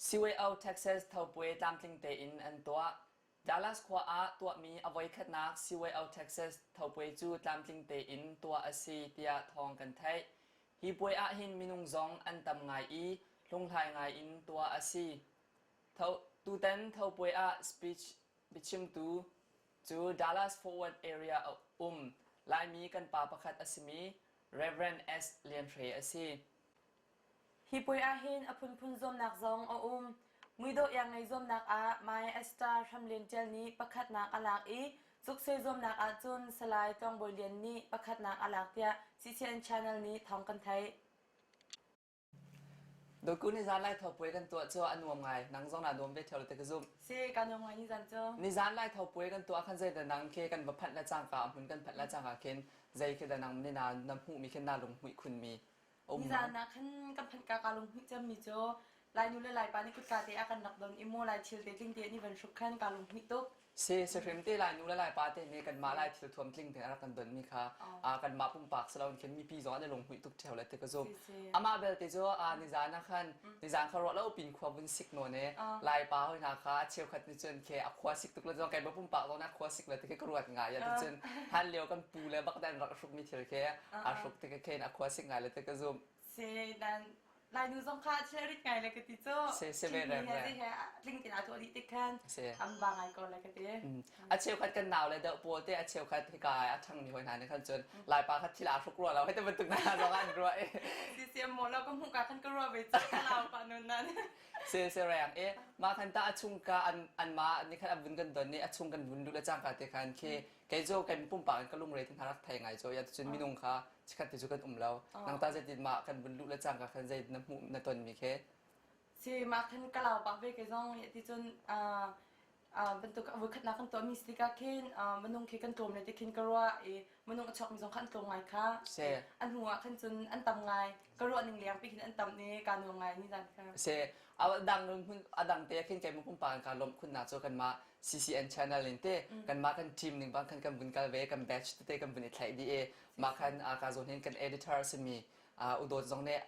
CYO Texas Thopuai tlamtling tein an tuah. Dallas khua ah tuahmi a voikhatnak CYO Texas Thopuai cu tlamtling tein tuah a si tiah thawng kan theih. Hi puai ahhin minung zong an tam ngai i hlunghlai ngai in tuah a si. Tho, tutan Thopuai ah speech biachimtu cu Dallas Fort Worth area a um Laimi kan pa pakhat a simi Reverend S. Lian Hre a si. Hi puai ahhin a phunphun zuamnak zong a um. Muidawh iangngei zuamnak ah Mai Esther Hram Lian Ṭial nih pakhatnak a lak i Zuksui zuamnak ahcun Salai Tluang Bawi Lian nih pakhatnak a lak tiah CCN Channel nih thawng kan theih. Dawtku nizan lai tho puai kan tuah cu a nuam ngai. Nang zong naa nuam ve ṭheo lo ti ka zumh. Si, kaa nuam ngai nizan cu. Nizan lai tho puai kan tuah khan zeidah nang khi kan va phanh le cangka a hmun kan phanh le cangka khin zei khi dah nang nih na na hmuhmi khin naa lunghmuih khunmi a um Nizan ah khan kan phanh ka kaa lunghmuih cemmi cu Lainu le Laipa nih kutka te a kan rak don i maw Lai thil te tling te an i van hruk khan kaa lunghmuih tuk. Si sihrim te Lai nu le Lai pa te nih kanmah Lai thil thuam tling te a rak kan don mi kha kanmah pumpak si loin khin mipi zong an i lunghmuih tuk ṭheo le ti ka zumh. Amah belte cu nizan ah khan nizan kha ruah lo pin khua vun sik nawn i Lai pa hoi hna kha a cheukhat nih cun khi a khua sik tuk le zong keimah pumpak zong nih a khua sik le ti khi ka ruat ngai ah cun hlan lio kan pu le bak dan rak hruk mi thil khi aa hruk ti ka khin a khua sik ngai le ti ka zumh. Si dan Lainu zong kha thil a rit ngai le ka ti cu. Si si ve re re. He tling tin aa tuah dih tik khan an ba ngai ko le ka ti. A cheukhat kan nau le deuh pawl te a cheukhat hika a ṭhangmi hoi hna nih khan cun Laipa kha thil aa hruk rua lo hei te bantuk hna zong an ruah i. Si si maw lo ka hmuh ka khan ka ruah ve cu ka lau pa nun nan. Si si reng i mah khan ta a chung ka an an ma nih khan a vun kan don i a chung kan vun luh le cangka te khan khi kei cu kan pumpak in ka lungre te hna rak thei ngai cu ya cun minung kha chikhat te cu kan um lo nang ta zeitin mah kan vun luh le cangka khan zei na hmuh na ton mi khi Si mah khan ka lau bak ve kei zong ti cun bantuk a voikhatnak kan tuahmi si tikah khin minung khi kan tlawm le ti khin ka ruah i minung a chuakmi zong kha an tlawm ngai kha Si. a hnu ah khan cun an tam ngai ka ruah ning leng pi khin an tam i kaa nuam ngai ni zan kha Si a dang hmun a dang te khin keimah pumpak in kaa lawmh khunnak cu kanmah CCN channel in te kanmah kan team ning bang khan kan vun kal ve kan batch tete kan vun i thlaih dih i mah khan ka zawn hin kan editor simi udawt zong nih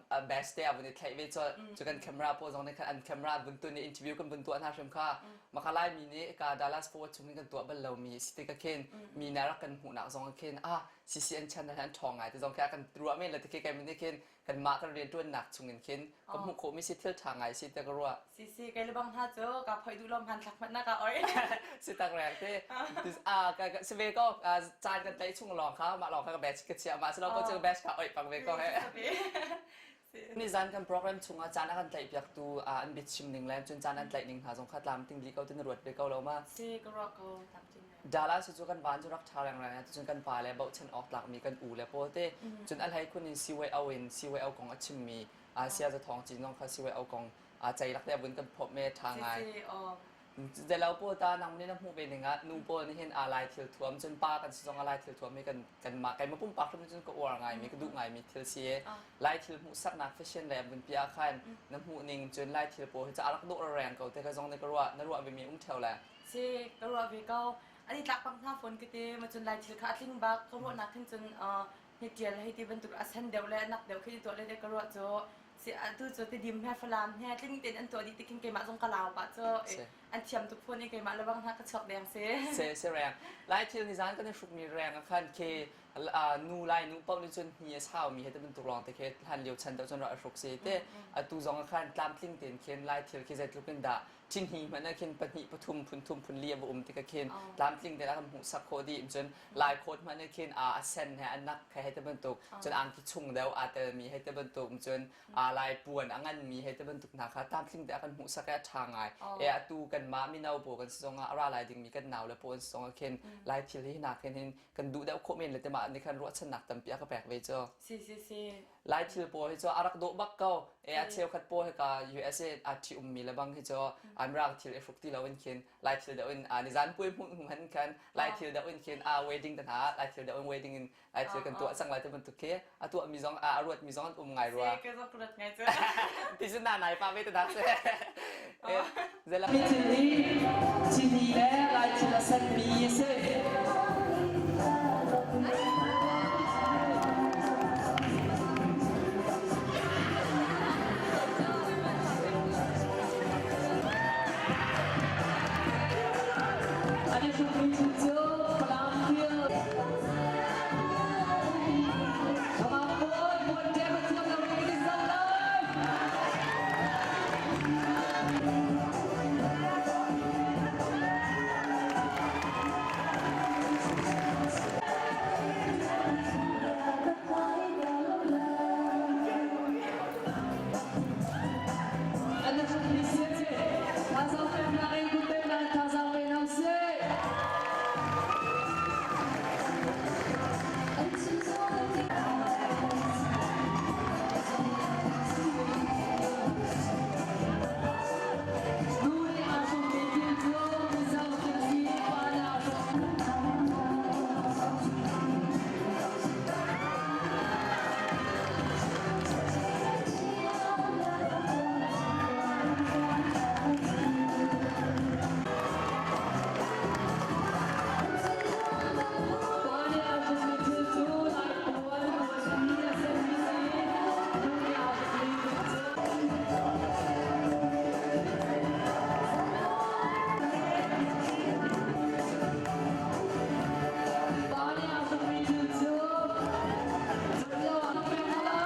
a best te a vun i thlaih ve colh cu kan camera pawl zong nih khan an camera an vun tun i interview kan vun tuah hna hrim kha maka Laimi nih ka Dallas Fort Worth chung hin kan tuah bal lomi si ti ka khin mi nih rak kan hmuhnak zong khin ah CCN channel an ṭhawng ngai ti zong khi a kan ruah men le ti khi kai nih khin kanmah kan rianṭuannak chung in khin ka hmuh khawhmi si thil ṭha ngai si ti ka ruah Si si kei le bang hna cu ka phoih duh lo hman thlak hmanh na ka oi. Si tak reng te. Ah ka si ve ko caan kan tlaih chung lawng kha mah lawng kha ka batch ka chia mah si lo ko cu batch ka oi pang ve ko he. Nizan kan program chungah caan a kan tlaih piaktu an biachim ning le cun caan an tlaih ning hna zong kha tlam ting dih ko tin ruat ve ko lo ma. Si ka ruah ko tlam ting. Dallas cu kan van cu rak ṭha rengreng cun kan pa le bochan awk tlakmi kan u le pawl te cun a hlei khun in CYO in CYO kong a chimmi Asia zathawng cin zong kha CYO kong cei lak te vun kan phawp me ṭha ngai. Zelo pawl ta nang nih na hmuh ve ning ah nu pawl nih hin aa lai thil thuam cun pa kan si zong a lai thil thuam hi kan kanmah keimah pumpak hrim cun ka uar ngaimi ka duh ngaimi thil si i lai thil hmuhsaknak fashion le vun pi ah khan na hmuh ning cun lai thil pawl hi ca rak dawh reng ko te kha zong nih ka ruah na ruah ve mi um ṭheo le Si ka ruah ve ko ani tlak bak hna phone ka ti ma cun lai thil kha a tling bak ka ruahnak khin cun hnitial hei ti bantuk a sen deuh le a nak deuh khi tuah le ka ruah cu si atu cu tidim he falam he tling tein an tuah dih ti khin keimah zong ka lau pah cu an thiam tuk phun i keimah le bang hna ka chuak deng si se se reng lai thil ni zan kan i hrukmi reng ah khan khi nu lai nu paoh nih cun hni a saumi he te bantuk lawng te khi hlan lio chan deuh cun rak i hruk si te atu zong ah khan tlamtling tein khin lai thil khi zeitluk in dah thinhi hmanh ah khin pahnih pathum phun thum phun li a va um tikah khin tlamtling tein a kan hmuhsak khawh dih cun lai khawt hmanh ah khin a sen he a nak he hei te bantuk cun angki chung deuh aa telmi hei te bantuk cun a lai puan a nganmi hei te bantuk hna kha tlamtling te a kan hmuhsak i a ṭha ngai e atu kanmah mino pawl kan si zongah a ra lai dingmi kan nau le pawl an si zongah khin lai thil hi hna khin hin kan duh deuh khawh men le te mah nih khan ruahchannak tampi a ka pek ve cu si si si Lai thil pawl hi cu a rak dawh bak ko. E a cheukhat pawl hi ka USA a ṭhi ummi le bang hi cu an rak thil i hruk ti lo in khin Lai thil deuh in nizan puai hmuh hnu han khan Lai thil deuh in khin a wedding te hna Lai thil deuh in wedding in Lai thil kan tuah cang lai ti bantuk khi a tuah mi zong a ruat mi zong an um ngai rua. Si, ka zok ruat ngai cu. Ti cu na nai pa ve te dak se. Zela. Mi thil hi cini le lai thil a senmi a si. hrukmi thil cu Falam thil. Amah pawl puan ṭem a thiam lo ning in zoh lai. An hrukmi si. Thazaang peknak in kut peknak in thazaang pe hna usih. Nu nih aa hrukmi thil cu Mizo thil si, pa nih aa hruk. Pa nih aa hrukmi thil cu Lai puan, puanpi a simi si. Nu nih aa hrukmi thil cu Pa nih aa hrukmi thil cu Zumlo ah pek hna lai.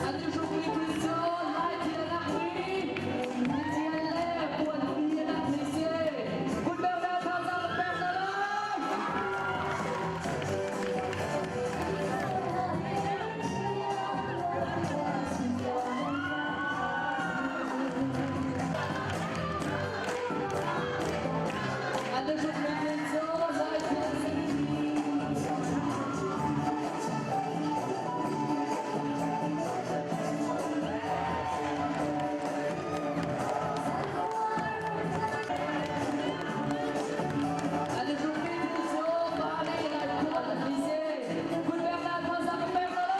An i hrukmi thil cu Lai thil a lakmi nithian le puanpi a lakmi si. Kutbeuh thazaang ka pek hna lai. An i hrukmi thil cu Lai thil a si. An i hrukmi thil cu pa nih Lai puan a ti si. Kutbeuhnak thazaang ka pek hna lai.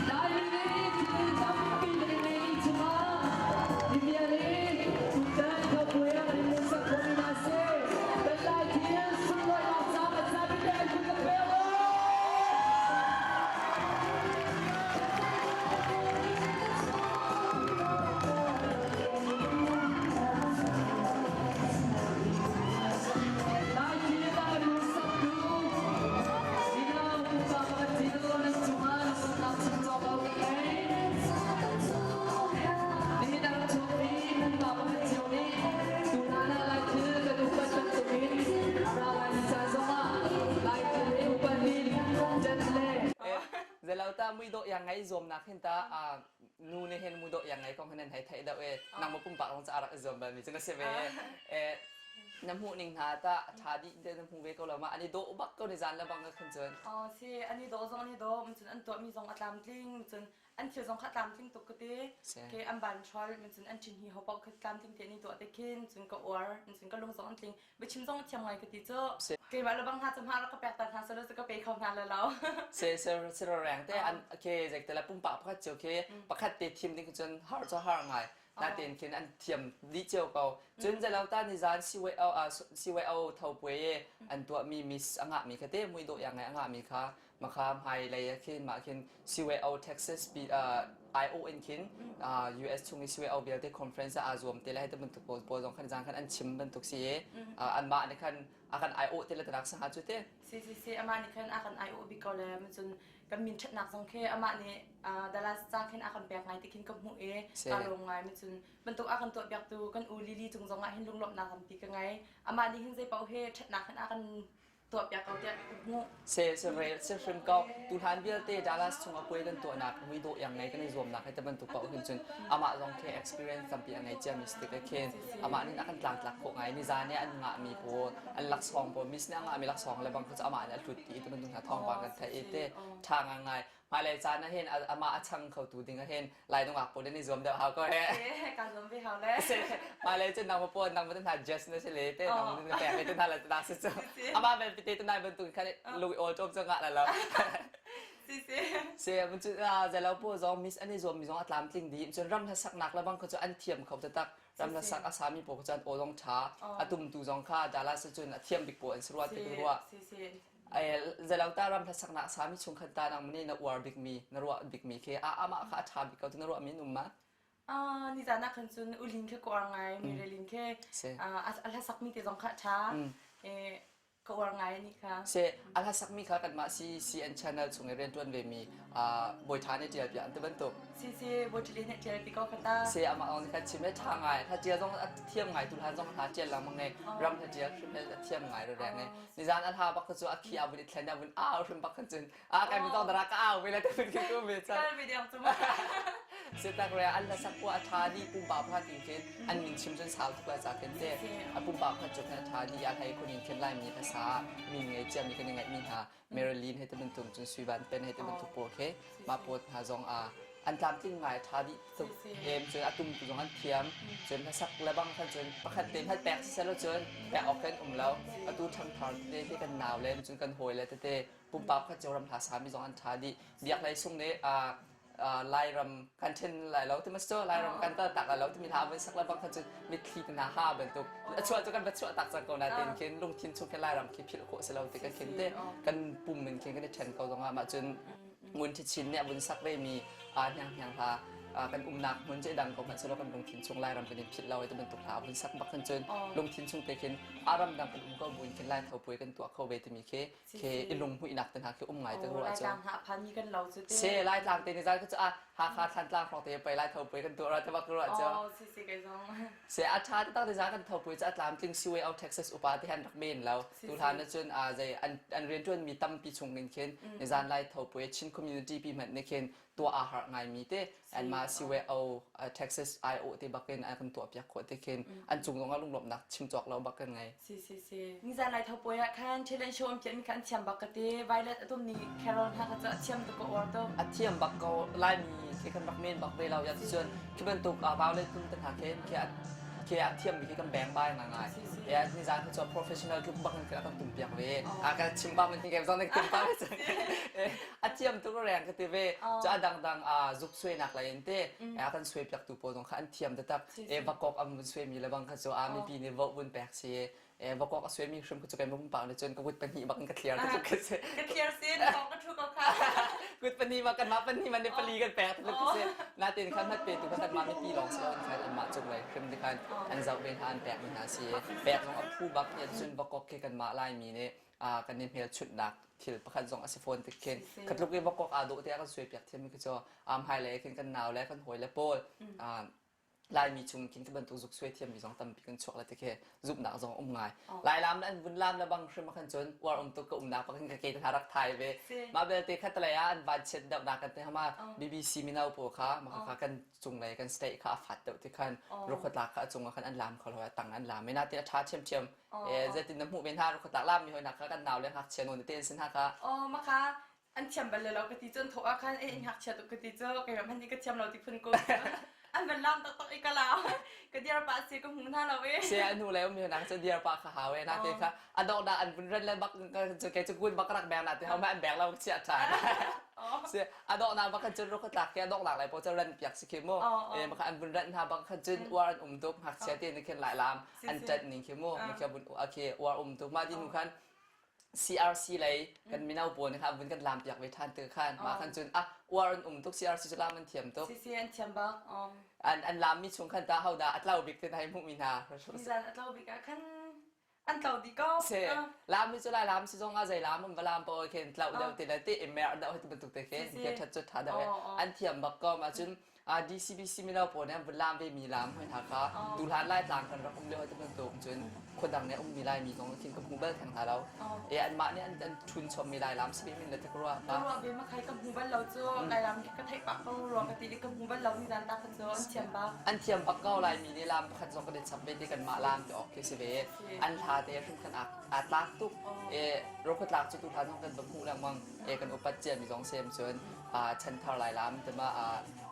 Laimi nih thil tampi kan i ngeihmi chungah hi bia nih tutan khuapuai ah kan i hmuhsak khawhmi hna a si. Kan Lai thil sunlawinak ca kan zapi te an kut kan pek u. Lai thil a kan hmuhsaktu mino pupa pakhat cio nan cungah lungrualnak chim cawk lo kan ngei. Nihin a rak chuakmi pupa pakhat cio nih tutan ah Lai thil kan upat bantukin ra lai ni caan zongah Lai thil hi upat in ṭanh le Zelauta muidawh yang ngai zuamnak hin ta nu nih hin muidawh yang ngai kong hin nan hei theih deuh e nangmah pumpak lawng ca rak i zuam balmi cu na si ve e na hmuh ning hna ta a ṭha dih te na hmu ve ko lo ma an i dawh bak ko ni zan le bang khan cun Oh si an i dawh zong an i dawh cun an tuahmi zong a tlamtling cun an thil zong kha tlamtling tuk ka ti ke an ban ṭhol cun an ṭhin hi ho paoh kha tlamtling te ni tuah te khin cun ka uar cun ka lung zong an tling biachim zong thiam ngai ka ti cu keimah le bang hna cu hma rak ka pek ta hna selo cu ka pe kho hna le lo se se se reng te an ke zek te la pumpak pakhat cio ke pakhat te thim ding cun har cu har ngai natein khin an thiam dih cio ko cun zelo ta ni zan CYO CYO tho puai an tuahmi miss a ngahmi kha te mui dawh yang ngai a ngahmi kha makha hmai lei ah khin mah khin CYO Texas IO in khin US chung i CYO vialte conference ah aa zuam te le hei te bantuk pawl pawl zong khan zan khan an chim bantuk si i anmah nih khan a kan IO te le tanak sangha cu te Si si si amah nih khan a kan IO bik ko le cun kan min ṭhatnak zong khi amah nih Dallas ca khin a kan pek ngai ti khin ka hmuh i ka lawm ngai mi cun bantuk a kan tuah piaktu kan u Lily cung zong ah hin lunglawmhnak tampi ka ngei amah nih hin zei paoh hi ṭhatnak hin a kan Tuahpiak ko tiah ka hmuh. Se se rel se hrim ko tu hlan vialte Dallas chung a puai kan tuahnak muidawh iang ngei kan i zuamnak hi te bantuk paoh hin cun amah zong khi experience tampi a ngei ciami si tik khin amah nih a kan tlangtlak khawh ngai nizan i an ngahmi pawl an laksawng pawl miss nih a ngahmi laksawng le bang kha cu amah nih a hlut ti ti bantuk hna thawngpang kan theih i te ṭha ngangai hmailei caan ah hin amah a chang khotu ding ah hin lai nungak pawl in i zuam deuh hau ko he. Ka zuam ve hau le. Hmailei cun nang pawl nang ma hna just na si le te nang na pek te hna la ta si cu. Amah bel te te nai bantuk khan lung i awl ṭom cu ngah la lo. Si si. Se mun cu zelo po zong miss an i zuam mi zong a tlamtling dih cun ram hla saknak le bang kha cu an thiam kho taktak ram hla sak a sami pawl kha cu an aw zong ṭha a tumtu zong kha Dallas cun a thiam bik pawl an si rua te ka ruah. Si si. Zelota ram hlasaknak sami chung khan ta nang mani na uar bikmi na ruah bikmi khi a amah kha a ṭha bik ko tu na ruahmi an um ma? Nizan ah khan cun ulin khe ka uar ngai mi relin khe a hlasakmi te zong kha a ṭha ka uar ngai ani kha. Se a hlasakmi kha kanmah CCN channel chung i rianṭuan ve mi Bawi Ṭha nih ṭial piak an ti bantuk. Si si Bawi Ṭha nih ṭial pi ko kha ta. Se amah ong kha chim e ṭha ngai hla ṭial zong a thiam ngai tu hlan zong hla ṭial lengmang nge ram hla ṭial hrim a thiam ngai re reng nge nizan a hla bak cu a khi a vun i thlen a vun au hrim bak khan cun a kai mi zong dara ka au ve le te vun khi ku ve chan kal ve deuh cu ma se tak re an la sak a ṭha di pumpa pha tin khin an min chim cun sau tuk lai ca khin te a pumpa pha cu khan a ṭha di a hlei khun in khin lai mi hla sa min ngei cia mi kan i ngaih mi hna Marilyn he te bantuk cun Sui Van Pen he te bantuk pawl khi mah pawl hna zong a an tlamtling ngai tha dih tuk em cun a tum tu zong an thiam cun hlasak le bang khan cun pakhat te hmat pek siselaw cun pek awk khan um lo atu ṭhangthar tete hi kan nau le cun kan hawi le tete pumpak khat cio ram hla sami zong an ṭha dih biak lei sung nih Lairam kan ṭhen lai lo ti mas cu Lairam kan tal tak lai lo timi hla vun sak le bang kha cun mitthli te hna ha bantuk a chuah cu kan va chuah tak cang ko na tin khin lungthin chung khin Lairam khi philh khawh si lo ti kan khin te kan pum in khin kan i ṭhen ko zongah mah cun ngun ṭhichin nih a vun sak ve mi hniang hniang hla kan umnak hmun cu dang ko hmanh selaw kan lungthin chung Lairam kan in philh lo ti bantuk hla vun sak bak khan cun lungthin chung te khin aram dang kan um ko buin khin Lai tho puai kan tuah kho ve timi khi khi i lunghmuihnak te hna khi um ngai te ruah cu Laitlang hna phan kan lo cu te se Laitlang te ni zan cu a Hakha Thlantlang hrawng te pei Lai tho pui kan tuah ra te bak ruah cu oh si si kai zong se a tha te tak te za kan tho pui cu a tlam tling siway au Texas upa te han rak men lo tu hlan na cun a zei an an rian tuan mi tampi chung in khin ni zan Lai tho pui Chin community pi hmanh ni khin tuah aa harh ngaimi te anmah CYO Texas IO te bakin an kan tuah piak khawh te khin an cung zongah lunglawmhnak chim cawk lo bak kan ngei. Si si si. Nizan lai thopuai ah khan talent show an piahmi kha an thiam bak ka ti. Violet a tum ni Carol hna kha cu a thiam tuk ko uar tuk. A thiam bak ko Laimi khi kan rak men bak ve lo ya cun khi bantuk Violet tum te hna khin khi khi a thiam mi khi kan beng bai ngai ngai. Ya nizan khi cu professional tluk bak in kan tum piak ve. A ka chim pa man hi zong nek tum pa. A thiam tuk reng ka ti ve. Cu a dangdang a zuk suainak lei in te a kan suai piak tu pawl zong kha an thiam taktak. E vakok an vun suai mi le bang kha cu a mipi nih vote vun pek si. E vakok a suai mi hrim cu kai pumpak nih cun ka kut pahnih bak in ka thliar tuk ka si. Ka thliar sin kong ka thu ko kha. Kut pahnih bak kan mah pahnih man nih pali kan pek tuk ka si. Natin khan mat pe tu kha kan mah mipi lawng si lo khan an mah cung lei hrim te khan an zoh ve hna an pek mi hna si. Pek zong a phu bak ya cun vakok khi kan mah Laimi nih kan i hmelchunhnak thil pakhat zong a si fawn tik khin khatluk i vakok aa dawh te a kan suai piak thiam mi khi cu hmailei khin kan nau le kan hawi le pawl Laimi chung khin ka bantuk zuk suai thiam mi zong tampi kan chuak le tikhe zumhnak zong um ngai Lailam le an vun lam le bang hrim khan cun uar um tuk ka umnak pakin ka ke hna rak thai ve mah belte khat lei ah an van chiat deuh nak kan te hama BBC mino pawl kha mah kha kan cung lei kan state kha a fat deuh ti khan rukhuatlak kha a cung ah khan an lam kho lo tang an lam i na te a tha thiam thiam zeitin na hmuh ve hna rukhuatlak lam mi hoi nak kha kan nau le ngakchia nawn te sin ha kha oh maka an thiam bal lo ka ti cun thawh ah khan ei ngakchia tuk ka ti cu keimah hmanh nih ka thiam lo ti phun ko an van lam taktak i ka lau ka dir pah si ka hmu hna lo e se anu le um nak cu dir pa kha hawe na te kha adok da an vun ren le bak cu ke cu kun bak rak beng na te hau ma an beng lo chia than se adok na bak cun ro tlak ke adok nak lai po cu ren piak si khi mu e maka an vun ren hna bak kha cun uar an um tuk ngakchia te ni khin lai lam an tat ning khi mu ma bun akhe uar um tuk ma di nu khan CRC lei kan mino pawl nih khan vun kan lam piak ve ṭhan te khan mah khan cun ah uar an um tuk CRC cu lam an thiam tuk CC an thiam bak an an lam mi chung khan ta ho dah a tlo bik te hei hmuh mi hna nizan a tlo bik ah khan an tlo dih ko se lam mi cu lai lam si zong ah zei lam um va lam pawl khin tlo deuh ti le ti i mer deuh ti bantuk te khin ke that cu tha deuh an thiam bak ko ma cun. DCBC mino pawl nih an vun lam ve mi lam hoi hna kha tuhlan Laitlang kan rak um lio te bantuk cun khuadang nih ummi Laimi zong khin ka hmu bal theng hna lo. E anmah nih an an ṭhun chommi Lailam si min le tik rua ka ruah ve ma khai ka hmu bal lo cu Lailam ka theih pah ko rua ka ti i ka hmu bal lo ni zan ta kha cu an thiam bak. An thiam bak ko Laimi nih lam pakhat zong kan i chap ve ti kanmah lam ti awk khi si ve. An hla te hrim khan aa tlak tuk. E rokhuatlak cu tu hla zong kan va hmuh lengmang. E kan upat cia mi zong sem cun chanthar Lailam tema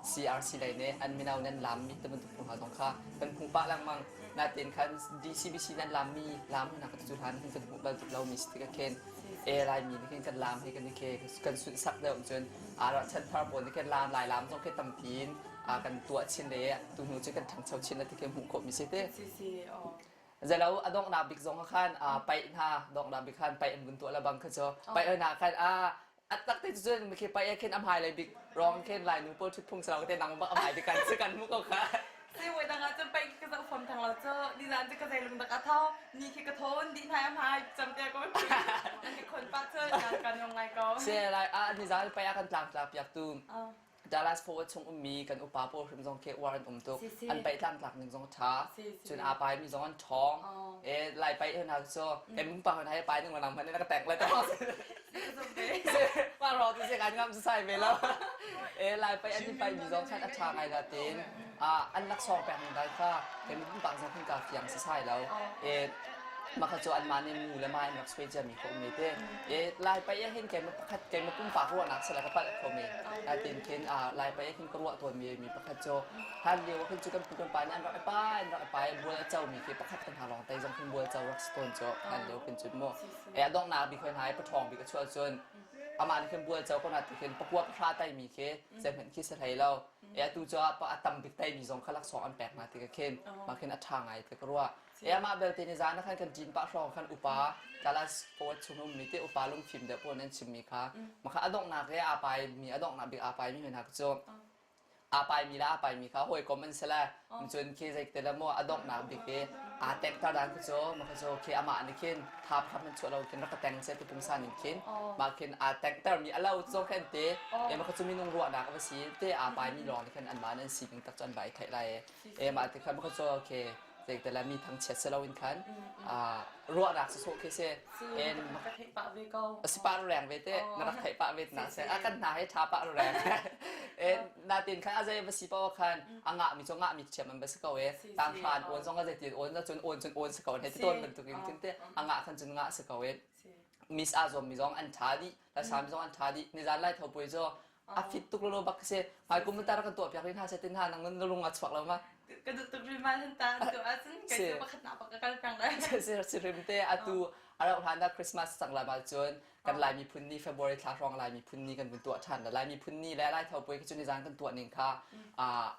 CRC lei nih an mino nan lam mi te bantuk hna zong kha kan hmuh pah lengmang. Natin khan DCBC nan lam mi lam hna ka cu hlan hin kan hmuh bal tuk lo mi si tik khin e Laimi nih khin kan lam hi kan i kan sunhsak deuh cun a chanthar pawl nih khin lam Lai lam zong khi tampi in kan tuah chin le tu hnu cu kan ṭhangcho chin la ti khi hmuh khawh mi si te. Zelo a donghnak bik zong khan paih hna donghnak bik khan paih an vun tuah la bang kha cu paih hna khan a a tak te cun mi khi paih khin am hai lai bik rong khin lai nu pawl thut phung salo te nang bak am hai bik kan si kan mu ko kha. Si voi dang ah cun paih ka zoh fom thang lo cu ni zan cu ka zei lung dak a tho ni khi ka thon di hnai am hai cam te ko an ki khon pa cu kan yong ngai ko. Se lai a ni zan paih a kan tlang tlak piak tu Dallas Forward chung ummi kan upa pawl hrim zong khi uar an um tuk. An paih tlangtlak ning zong ṭha. Cun aa paimi zong an ṭhawng. E lai paih hna cu kai mung pa hna pai ning lanang hmanh na ka tek le to. Ma ro tu se kan ngam sai ve lo. E lai paih an i paih mi zong khan a ṭha ngai la tin. An laksawng pek ning dai kha kai mung pa zong khan ka fiang si sai lo. E mah kha cu anmah nih nu le ma in rak suai ciami ka um te. E lai paih ah hin keimah pakhat keimah pumpak ruahnak sila ka palh kho mi. Natin khin Lai paih ah khin ka ruah tawn mi mi pakhat cu hlan lio ah khin cu kan pu kan pa nih an rak i pai an rak i pai bual a co mi khi pakhat kan hna lawng te zong khin bual co rak si tawn cu hlan lio khin cun mu e a donghnak bik hoi hna i paṭhawng bik a chuah cun amah nih khin bual co ko na ti khin pakua pahra tai mi khi zeihmanh khi si hlei lo e atu cu a tam bik tai mi zong kha laksawng an pek hna ti ka khin mah khin a ṭha ngai ti ka ruah E amah belte ni zan ah khan kan ṭin pah hrawng khan upa Dallas Forward chung ummi te upa lungfim deuh pawl nan chimmi kha mah kha a donghnak he aa paimi a donghnak bik aa paimi hna cu aa paimi le aa paimi kha hawikom an si le cun khi zei te le maw a donghnak bik i aa tekter dan khi cu mah kha cu khi amah nih khin tha pakhat man chuah lo khin rak ka teng seh ti pungsan in khin mah khin aa tekter mi a lo zong khan te e mah kha cu minung ruahnak a va si te aa paimi lawng nih khan anmah an sining tak cu an vai theih lai e mah ti khan mah kha cu okay zeital mi thangchiat si loin khan ruahnak sawsawh khi si. En ka theih pah ve ko. Si pah reng ve te na rak theih pah ve na se a kan hna he tha pah reng. E natin khan a zei va si pa khan a ngah mi cu ngah mi thiam an ba si ko e tang hran on zong a zei ti on na cun on cun on si ko ne ti ton bantukin kin te a ngah khan cun ngah si ko e miss a zom mi zong an tha dih la sam zong an tha dih nizan lai tho pui zo a fit tuk lo bak si hmai kum tar kan tuah piak rin ha se tin ha nang na lung a chuak lo ma ka duh tuk rin ma hin ta tu ahcun kai cu pakhat na pak ka kal peng lai si si rim te atu a rauh hlan ah Christmas cang lai ma cun kan Lai miphun ni February thla hrawng Lai miphun ni kan vun tuah ṭhan Lai miphun ni le Lai tho puai khi cu ni zan kan tuah ning kha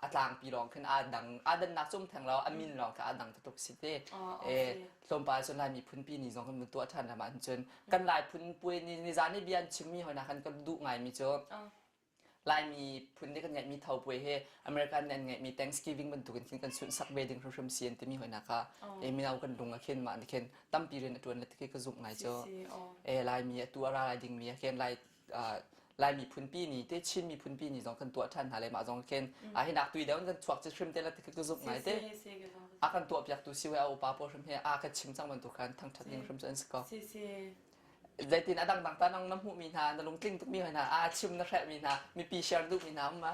a tlangpi lawng khin aa dang aa dannak cum theng lo a min lawng kha aa dang tuk si te e tlawmpal cun Lai miphun pi ni zong kan vun tuah ṭhan la ma cun kan Lai phun puai ni ni zan i bia an chimmi hoi na kan kan duh ngaimi cu Laimi phun nih kan ngeihmi tho puai he American nih an ngeihmi Thanksgiving bantukin khin kan sunhsak ve ding hrimhrim si an timi hoi na kha e mino kan lung a khin mah nih khin tampi rian a ṭuan le tikhi ka zumh ngai cu e Laimi atu a ra lai dingmi ah khin Lai Lai miphun pi ni te Chin miphun pi ni zong kan tuah ṭhan hna le mah zong khin a hi nak tui deuh kan chuak ci hrim te la tikhi ka zumh ngai te a kan tuah piak tu si we a upa pawl hrim he a ka chim cang bantuk khan thangṭhat ding hrim cu an si ko. Zeitin a dangdang ta nang na hmuhmi hna na lungtling tukmi hna a chim na hrehmi hna mipi share duhmi hna um ma?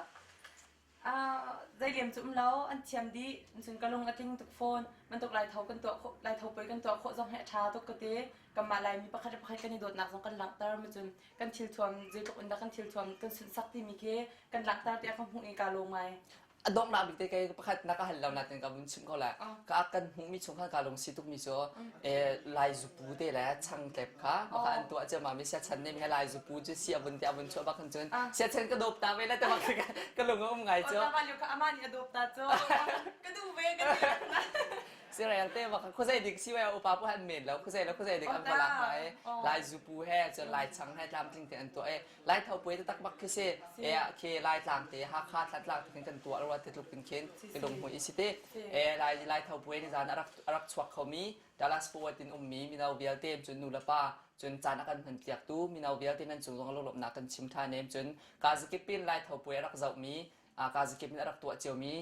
Zeiliam cu um lo an thiam dih cun ka lung a tling tuk fawn bantuk lai tho kan tuah khawh lai tho poi kan tuah khawh zong hi a ṭha tuk ka ti kanmah Laimi pakhat le pakhat kan i dawtnak zong kan langhter mi cun kan thilthuam zeitluk in dah kan thilthuam kan sunhsak timi khi kan langhter tiah ka hmuh i kaa lawm ngai. A donghnak bik te kei pakhat na ka hal lo natin ka vun chim ko lai. Ka kan hmuhmi chung khan ka lungsi tukmi cu Lai zupu te le changtlep kha maka an tuah cia ma mi siachan ne mi he Lai zupu cu si a vun te a vun chuah bak khan cun siachan ka dawp ta ve la te bak ka lung a um ngai cu. Ama nih a dawp ta cu ka duh ve ka ti. Si rel te bak khuazei dik si we upa pu han men lo khuazei lo khuazei dik an va lak ma e Lai zupu he cun Lai chang he tlamtling te an tuah e Lai tho puai taktak bak khi si. E khi Lai tlang te Hakha Thantlang te khin kan tuah rua te tluk tin khin ka lung hmui si te. E Lai Lai tho puai ni zan a rak a rak chuak khomi Dallas Forward in ummi mino vialte cun nu le pa cun caan a kan hman piaktu mino vialte nan cung zong lunglawmhnak kan chim ṭhan em cun kazakip in Lai tho puai a rak zohmi. Kazakip in a rak tuah ciomi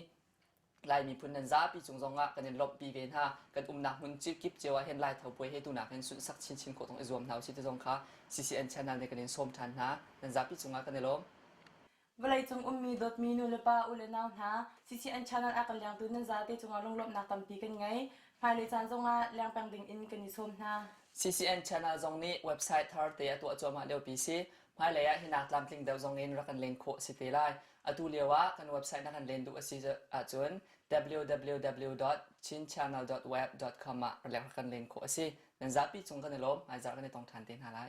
Lai miphun nan zapi cung zongah kan in lawmhpi ve hna. Kan umnak hmun kip cio ah hin Lai Tho Puai he tunak hin sunhsak chinchin khawh tong i zuam hna usih ti zong kha CCN channel nih kan in sawm ṭhan hna. Nan zapi cungah kan i lawm. Vawleicung ummi dawtmi nulepa ulenau hna, CCN channel a kan lengtu nan zate cungah lunglawmhnak tampi kan ngei. Hmailei caan zongah leng peng ding in kan i sawm hna. CCN channel zong nih website thar te a tuah cuahmah liopi si. Hmailei ah hinak tlamtling deuh zong in rak kan len khawh si te lai. Atu lio ah kan website na kan len duh a si ahcun www.chinchannel.web.com ah rak kan len khawh a si. Nan zapi cung kan i lawm. Hmaizarh kan i tong ṭhan te hna lai.